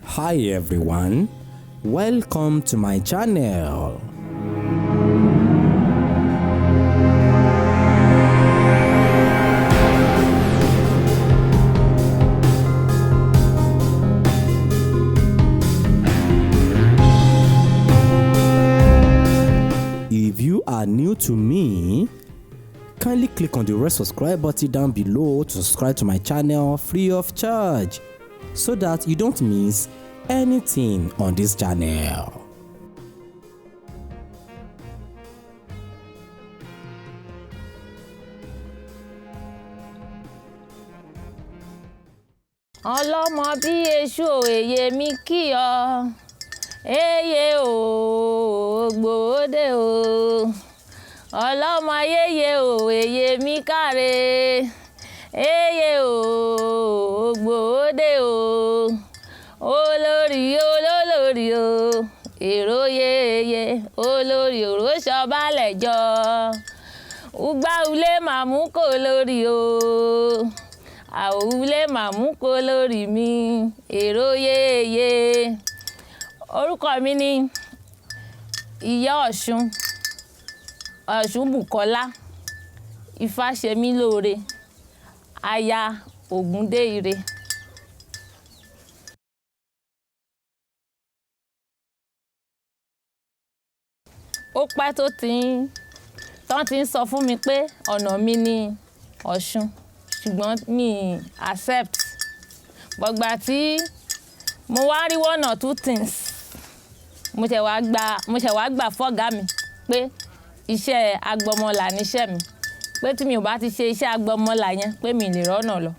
Hi everyone, welcome to my channel. If you are new to me, kindly click on the red subscribe button down below to subscribe to my channel free of charge so that you don't miss anything on this channel. Ọlọ́mọ bí èṣù òye mi kí ọ, eye o, gbòde o. Ọlọ́mọ ayéye o, èyè mi káre, eye o, gbòde o. Olórí olólórí o, èrò yeye olórí òró sọbalẹ̀ jọ ugbà ulé màmú kò lórí o, àwùlé màmú kò lórí mi, èrò yeye. Orúkọ mi ni Ìyá Ọ̀ṣun, Ọ̀ṣun Bùkọ́lá Ifáṣemílóore, aya Ògúndéire. Ó pẹ́ tó ti ń tán ti ń sọ fún mi pé ọ̀nà mi ni Ọ̀ṣun, ṣùgbọ́n mi accept. Gbọ̀gbà tí mo wá rí one or two things, mo ṣẹ̀ wá gbà fọ́gàá mi pé iṣẹ́ agbọmọlà níṣẹ́ mi, pé tí mi ò bá ti ṣe iṣẹ́ agbọmọlà yẹn, pé mi lè rọ́nà lọ.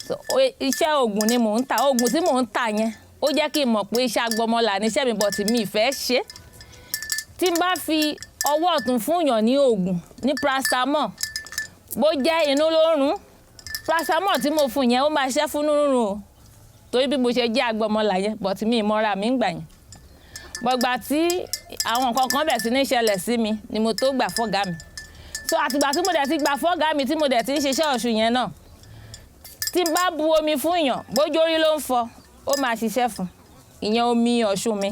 So, iṣẹ́ oògùn ni mò ń tà. Oògùn tí mò ń tà yẹn, ó jẹ́ kí n mọ̀ pé iṣẹ́ agbọmọlà níṣẹ́ mi, but mi ì fẹ́ ṣe. Tí n bá fi ọwọ́ ọ̀tún fún èèyàn ní oògùn ní paracetamol, bó jẹ́ inú ló ń rún, paracetamol tí mo fún yẹn, ó máa ṣiṣẹ́ fún inú rírun o, torí bí mo ṣe jẹ́ agbọmọlà yẹn. But mi ì mọ́ra mi ń gbà yẹn. Gbọ̀gbà tí àwọn nǹkan kan bẹ̀ sí ní ṣẹlẹ̀ sí mi ni mo tó gbà fọ́gàá mi. So àtìgbà tí mo dẹ̀ ti gbà fọ́gàá mi, tí mo dẹ̀ ti ń ṣiṣẹ́ Ọ̀ṣun yẹn náà, tí n bá bu omi fún èèyàn, bójú orí ló ń fọ, ó máa ṣiṣẹ́ fún. Ìyẹn omi Ọ̀ṣun mi.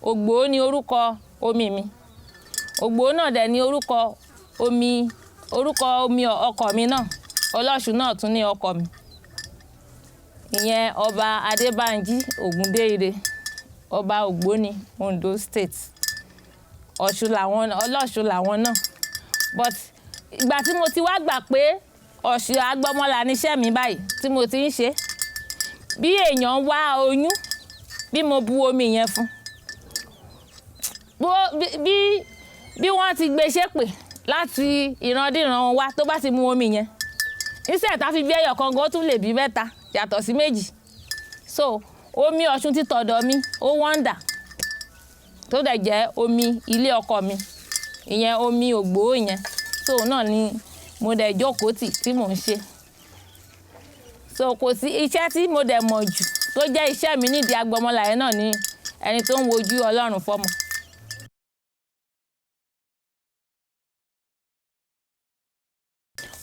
Ògbó ni orúkọ omi mi. Ògbó náà dẹ̀ ni orúkọ omi, orúkọ omi ọkọ mi náà. Ọlọ́ṣun náà tún ní ọkọ mi, ìyẹn Ọba Adébánjí Ògúndéire, Ọba Ògbóni, Ondo State. Ọ̀ṣun làwọn, ọlọ́ṣun làwọn náà. But ìgbà tí mo ti wá gbà pé Ọ̀ṣun agbọ́mọlà níṣẹ́ mi báyìí tí mo ti ń ṣe, bí èèyàn wá oyún, bí mo bu omi yẹn fún, bí wọ́n ti gbé ṣépè láti ìrandíran wá, tó bá ti mu omi yẹn, iṣẹ́ tá fi bí ẹyọ kan gan, ó tún lè bí mẹ́ta yàtọ̀ sí méjì. So omi Ọ̀ṣun ti tọ̀dọ̀ mi, ó wọ́ndà, tó dẹ̀ jẹ́ omi ilé ọkọ mi, ìyẹn omi ògbó yẹn. So náà ni mo dẹ̀ jókòó tì tí mò ń ṣe. So kò sí iṣẹ́ tí mo dẹ̀ mọ̀ jù tó jẹ́ iṣẹ́ mi nídìí agbọmọlà yẹn náà ni ẹni tó ń wojú Ọlọ́run fọ́mọ.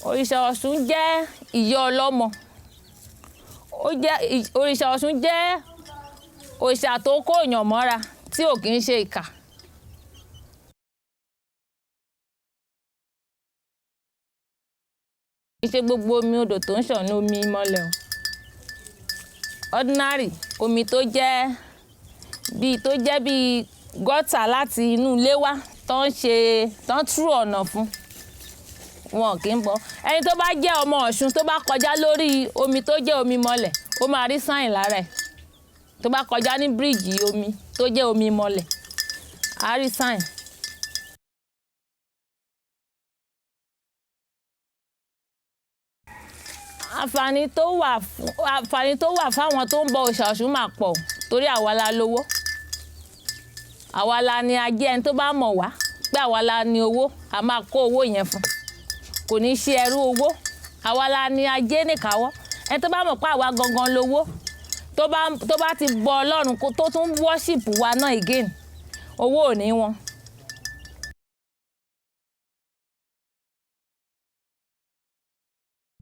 Òrìṣà Ọ̀ṣun jẹ́ ìyá ọlọ́mọ. Ó jẹ́ òrìṣà Ọ̀ṣun jẹ́ òrìṣà tó kó èèyàn mọ́ra, tí ò kì í ṣe ìkà. Kì í ṣe gbogbo omi odò tó ń ṣàn ní omi mọ́lẹ̀ o. Ordinary omi tó jẹ́ bíi gọ́tà láti inú ilé wá, tó ń ṣe, tó ń tú ọ̀nà fún wọn, kì í bọ. Ẹni tó bá jẹ́ ọmọ Ọ̀ṣun, tó bá kọjá lórí omi tó jẹ́ omi mọ́lẹ̀, ó máa rí sign lára ẹ̀. Tó bá kọjá ní bíríìjì omi tó jẹ́ omi mọ́lẹ̀, á rí sign. Àǹfààní tó wà fáwọn tó ń bọ òòṣà Ọ̀ṣun máa pọ̀, torí àwa la lówó, àwa la ní ajé. Ẹni tó bá mọ̀ wá pé àwa la ní owó, a máa kó owó yẹn fún, kò ní ṣe ẹrú owó. Àwa la ní ajé níkàáwọ́. Ẹni tó bá mọ̀ pé àwa gangan lówó, tó bá ti bọ Ọlọ́run, tó tún worship wa náà again, owó ò ní wọn.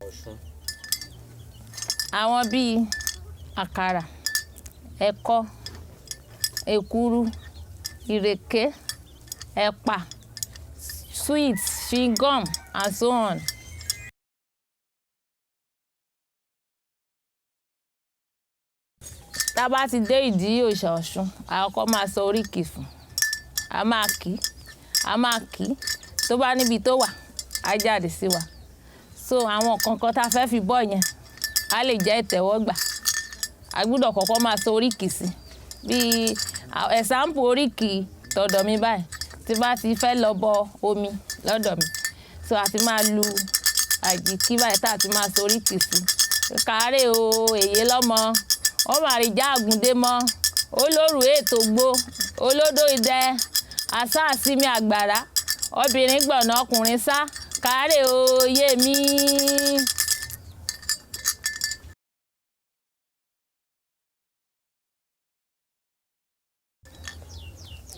Ọ̀ṣun. Àwọn bíi àkàrà. Ẹ̀kọ, èkuru, ìrèké, ẹ̀pà, sweets, chewing gum and so on. Tá a bá ti dé ìdí òòṣà Ọ̀ṣun, a kọ́kọ́ máa sọ oríkì fún un. A máa kì í, a máa kì í. Tó bá níbi tó wà, á jáde sí wa. So àwọn nǹkan kan tá a fẹ́ fi bọ́ yẹn, á lè jẹ́ ìtẹ́wọ́gbà. A gbọdọ̀ kọ́kọ́ máa sọ oríkì sí i. Bí example oríkì tọ̀dọ̀ mi báyìí, tí bá ti fẹ́ lọ bọ omi lọ́dọ̀ mi, so a ti máa lu àjíkí báyìí tá a ti máa sọ oríkì sí i. Káàárẹ̀ o, èyí lọ́mọ, ó máa rí jágùndé mọ́, olóru ètò gbó, olódò idẹ, àṣà àsímì àgbàrá, obìnrin gbọ̀nà ọkùnrin sá, káàárẹ̀ o, yé mi.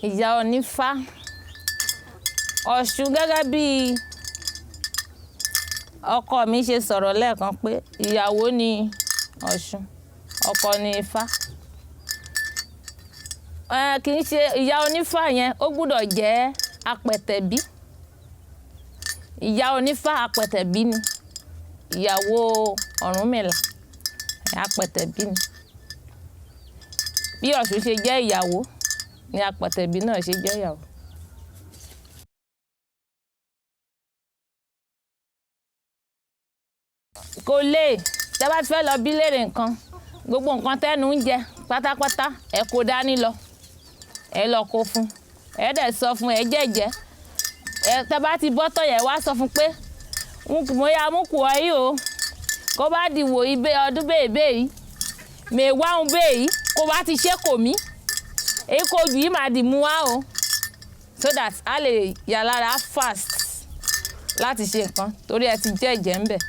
Ìyá onífá, Ọ̀ṣun gẹ́gẹ́ bí ọkọ mi ṣe sọ̀rọ̀ lẹ́ẹ̀kan pé ìyàwó ni Ọ̀ṣun, ọkọ ni Ifá. Kì í ṣe ìyá onífá yẹn, ó gbọdọ̀ jẹ́ apẹ̀tẹ̀bí. Ìyá onífá apẹ̀tẹ̀bí ni ìyàwó Ọ̀rúnmìlà, apẹ̀tẹ̀bí ni. Bí Ọ̀ṣun ṣe jẹ́ ìyàwó ni apẹ̀tẹ̀bí náà ṣe jẹ́ ìyàwó. Kò lè, tí ẹ bá ti fẹ́ lọ bí léèrè nǹkan, gbogbo nǹkan tẹ́nu ń jẹ pátápátá, ẹ kó dání lọ, ẹ lọ kó fún, ẹ dẹ̀ sọ fún, ẹ jẹ́jẹ́. Ẹ tí ẹ bá ti bọ́ tán yẹn, wá sọ fún pé mo ya mú kù ọ yìí o, kó bá di wò ibẹ̀ ọdún bèbè yìí, mè wá ń bè yìí, kó bá ti ṣe kò mí, èyí kò jù yìí máa di mú wá o, so that a lè yà lára fast láti ṣe nǹkan torí ẹ ti jẹ́jẹ́ ń bẹ̀.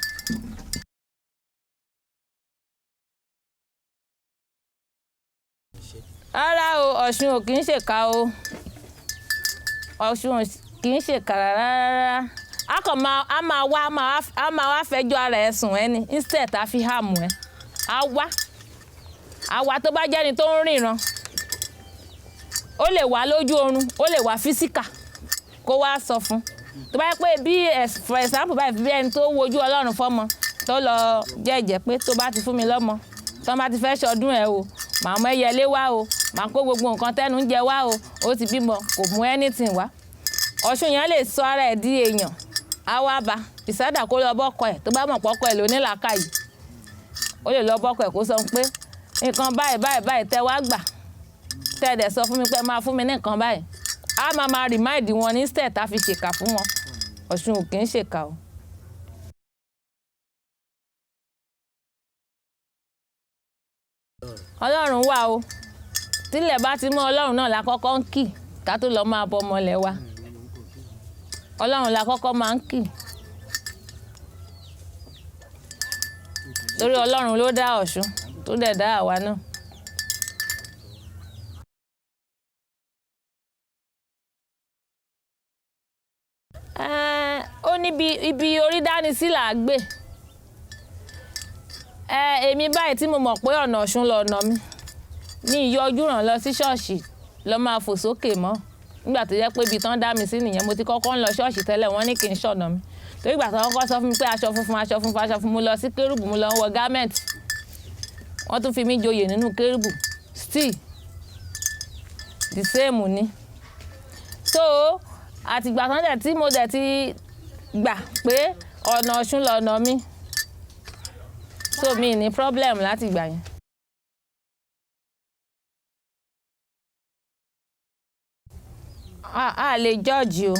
Rárá o, Ọ̀ṣun ò kí ń ṣèkà o. Ọ̀ṣun ò kì í ṣèkà rárá rárá. A kàn máa, a máa wá, a máa wá fẹjọ́ ara ẹ sùn ẹ ni instead tá fi hàmù ẹ. A wá, a wá tó bá jẹ́ ẹni tó ń ríran. Ó lè wá lójú oorun, ó lè wá physical kó wá sọ fún. Tó bá jẹ́ pé bí for example báyìí, bí ẹni tó wojú Ọlọ́run fọ́mọ, tó lọ jẹ́jẹ́ pé tó bá ti fún mi lọ́mọ, tó bá ti fẹ́ ṣọdún ẹ o, màá mú ẹyẹlé wá o, màá kó gbogbo nǹkan tẹ́nu ń jẹ wá o, ó ti bímọ, kò mú anything wá. Ọ̀ṣun yẹn lè sọ ara ẹ̀ di èèyàn, á wá bá ìsádà kó lọ bọ́kọ ẹ̀, tó bá mọ̀ pọ́kọ ẹ̀ ló ní làákàyè. Ó lè lọ bọ́kọ ẹ̀ kó sọ pé nǹkan báyìí báyìí báyìí tẹ wá gbà, tẹ dẹ̀ sọ fún mi pé ẹ máa fún mi ní nǹkan báyìí. A máa máa remind wọn instead tá fi ṣèkà fún wọn. Ọ̀ṣun ò kí ń ṣèkà o. Ọlọ́run wà o. Tílẹ̀ bá ti mọ́ Ọlọ́run náà la kọ́kọ́ ń kì ká tó lọ máa bọ ọmọlẹ̀ wa. Ọlọ́run la kọ́kọ́ máa ń kì. Torí Ọlọ́run ló dá Ọ̀ṣun tó dẹ̀ dá àwa náà. Ó níbi ibi orí dání sí là á gbé. Èmi báyìí tí mo mọ̀ pé ọ̀nà Ọ̀ṣun lọ̀nà mi, mi yọjú ràn lọ sí ṣọ́ọ̀ṣì lọ máa fò sókè mọ́. Nígbà tó jẹ́ pé ibi tán dá mi sí nìyẹn, mo ti kọ́kọ́ ń lọ ṣọ́ọ̀ṣì tẹ́lẹ̀, wọ́n ní kí n ṣọ̀nà mi. Torí ìgbà tí wọ́n kọ́kọ́ sọ fún mi pé aṣọ funfun, aṣọ funfun, aṣọ funfun, mo lọ sí kérúbù, mo lọ ń wọ garment. Wọ́n tún fi mí joyè nínú kérúbù. Still the same ni. So àti ìgbà tán dẹ̀ tí mo dẹ̀ ti gbà pé ọ̀nà Ọ̀ṣun lọ̀nà mi. So mi ní problem láti ìgbà yẹn. A lè judge o.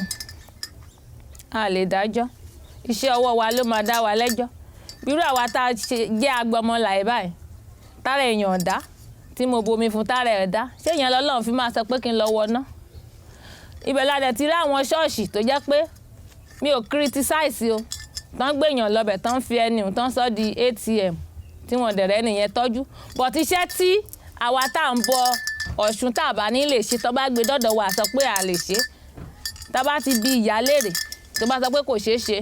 A lè dájọ́. Iṣẹ́ ọwọ́ wa ló máa dá wa lẹ́jọ́. Bírú àwa tá a ṣe jẹ́ agbọmọlà ẹ̀ báyìí, tára èèyàn ò dá, tí mo bomi fún tára ẹ̀ dá, ṣé ìyẹn lọ́lọ́run fi máa sọ pé kí n lọ wọná? Ibẹ̀ la dẹ̀ ti rí àwọn ṣọ́ọ̀ṣì tó jẹ́ pé mi ò criticize o. Tán gbé èèyàn lọ bẹ̀, tán fi ẹni hùn, tán sọ di ATM tí wọ́n dẹ̀ rẹ́ ẹni yẹn tọ́jú. But iṣẹ́ tí àwa tá ń bọ Ọ̀ṣun tá bá ní lè ṣe, tán bá gbé dọ́dọ̀ wa sọ pé a lè ṣe. Tá bá ti bi ìyá léèrè, tó bá sọ pé kò ṣe é ṣe,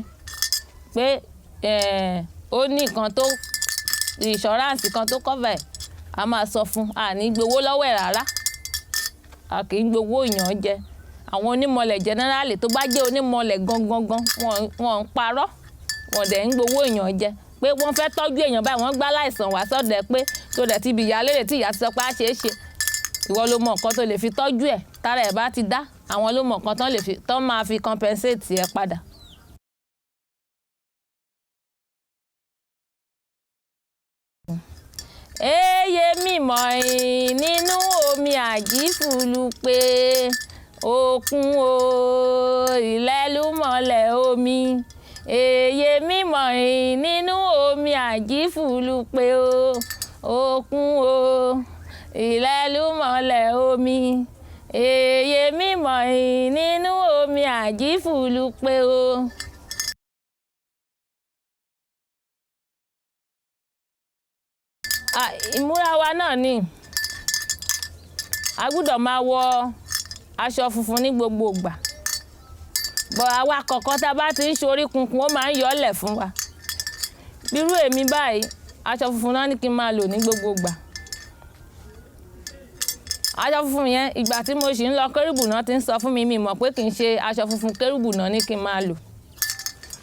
pé ó ní nǹkan tó insurance kan tó cover ẹ̀, A máa sọ fún, a ní gbowó lọ́wọ́ ẹ̀ rárá. A kì í gbowó èèyàn jẹ. Àwọn onímọ̀lẹ̀ generally, tó bá jẹ́ onímọ̀lẹ̀ gangan gan, wọ́n ń parọ́, wọ́n dẹ̀ ń gbowó èèyàn jẹ. Pé wọ́n fẹ́ tọ́jú èèyàn báyìí, wọ́n gbá láìsàn wá sọ́dọ̀ ẹ pé tó dẹ̀ ti bi ìyá léèrè tí ìyá ti sọ pé á ṣe é ṣe. Ìwọ ló mọ nǹkan tó lè fi tọ́jú ẹ̀. Tára ẹ̀ bá ti dá, àwọn ló mọ nǹkan tán lè fi tán máa fi compensate ẹ padà. Eye mímọ́ ìn nínú omi àjífúlù pé òkun o, ìlẹ́lúmọ̀lẹ̀ omi. Eye mímọ́ ìn nínú omi àjífúlù pé o, òkun o, ìlẹ́lúmọ̀lẹ̀ omi. Eye mímọ́ ìn nínú omi àjífúlù pé o. Ìmúra wa náà ni a gbúdọ̀ máa wọ aṣọ funfun ní gbogbo ìgbà. But àwa kọ̀ọ̀kan tá a bá ti ń ṣorí kunkun, ó máa ń yọ̀lẹ̀ fún wa. Bírú èmi báyìí, aṣọ funfun náà ní kí n máa lò ní gbogbo ìgbà. Aṣọ funfun yẹn, ìgbà tí mo sì ń lọ kérúbù náà ti ń sọ fún mi, mi mọ̀ pé kì í ṣe aṣọ funfun kérúbù náà ní kí n máa lò.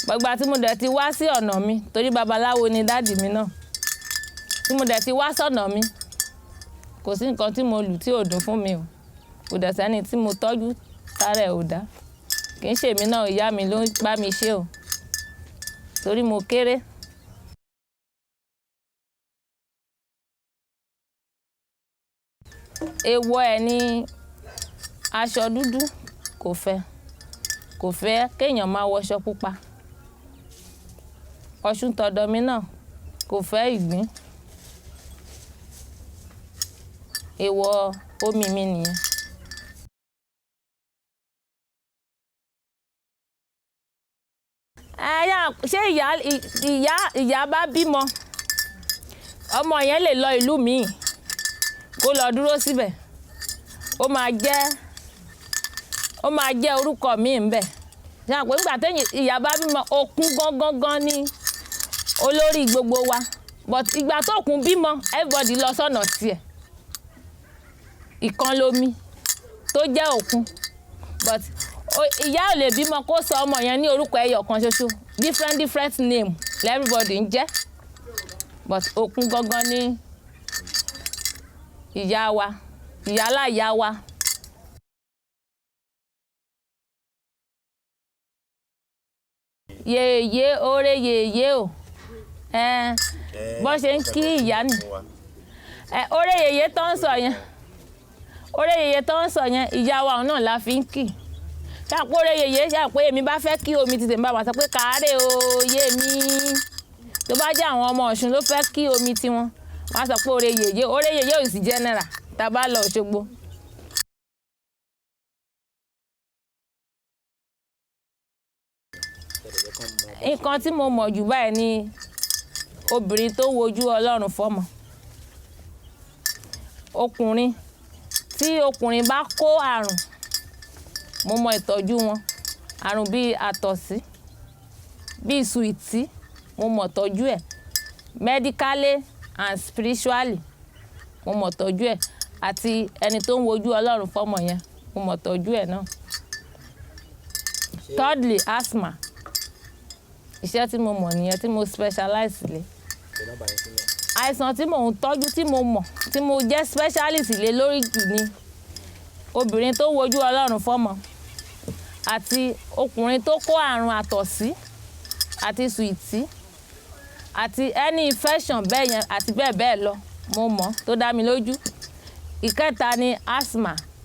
But ìgbà tí mo dẹ̀ ti wá sí ọ̀nà mi, torí babaláwo ni daddy mi náà, tí mo dẹ̀ ti wá sọ̀nà mi, kò sí nǹkan tí mo lù tí ò dùn fún mi o. Kò dẹ̀ sẹ́ni tí mo tọ́jú tára ẹ̀ ò dá. Kì í ṣe èmi náà, ìyá mi ló bá mi ṣe o, torí mo kéré. Èèwọ̀ ẹ̀ ni aṣọ dúdú kò fẹ́. Kò fẹ́ kéèyàn máa wọṣọ pupa. Ọ̀ṣun tọ̀dọ̀ mi náà kò fẹ́ ìgbín. Èèwọ̀ omi mi nìyẹn. Ẹyà, ṣé ìyá ìyá ìyá bá bímọ, ọmọ yẹn lè lọ ìlú míì kó lọ dúró síbẹ̀. Ó máa jẹ́ orúkọ míì ńbẹ̀. Ṣé àpò nígbà téèyàn ìyá bá bímọ, Òkun gangan gan ni olórí gbogbo wa. But ìgbà tó Òkun bímọ, everybody lọ sọ́nà tiẹ̀. Ìkan lomi tó jẹ́ Òkun. But ìyá ò lè bímọ kó sọ ọmọ yẹn ní orúkọ ẹyọ kan ṣoṣo. Different different name everybody ń jẹ́. But Òkun gangan ni ìyá wa, ìyálà ìyá wa. Yèyé oore yèyé o. Bọ́n ṣe ń kí ìyá nì. Oore yèyé tó ń sọ yẹn, oore yèyé tó ń sọ yẹn, ìyá wa náà la fi ń kì. Ṣé àpò oore yèyé, ṣé àpò èmi bá fẹ́ kí omi ti tèmi bá wà sọ pé káàárẹ̀ o yé mi. Tó bá jẹ́ àwọn ọmọ Ọ̀ṣun ló fẹ́ kí omi tiwọn, wọ́n á sọ pé oore yèyé. Oore yèyé ò sì general tá a bá lọ Òṣogbo. Nǹkan tí mo mọ̀ jù báyìí ni obìnrin tó wojú Ọlọ́run fọ́mọ. Ọkùnrin, tí ọkùnrin bá kó àrùn, mo mọ ìtọ́jú wọn. Àrùn bíi àtọ̀sí, bíi sùìtì, mo mọ̀ ìtọ́jú ẹ̀. Medically and spiritually, mo mọ̀ ìtọ́jú ẹ̀. Àti ẹni tó ń wojú Ọlọ́run fọ́mọ yẹn, mo mọ̀ ìtọ́jú ẹ̀ náà. Thirdly, asthma. Iṣẹ́ tí mo mọ̀ nìyẹn tí mo specialize lé. Àìsàn tí mò ń tọ́jú, tí mo mọ̀, tí mo jẹ́ specialist lé lórí jù ni obìnrin tó wojú Ọlọ́run fọ́mọ àti ọkùnrin tó kó àrùn àtọ̀sí àti sùìtì àti any infection bẹ́ẹ̀ yẹn àti bẹ́ẹ̀ bẹ́ẹ̀ lọ. Mo mọ̀ tó dá mi lójú. Ìkẹta ni asthma.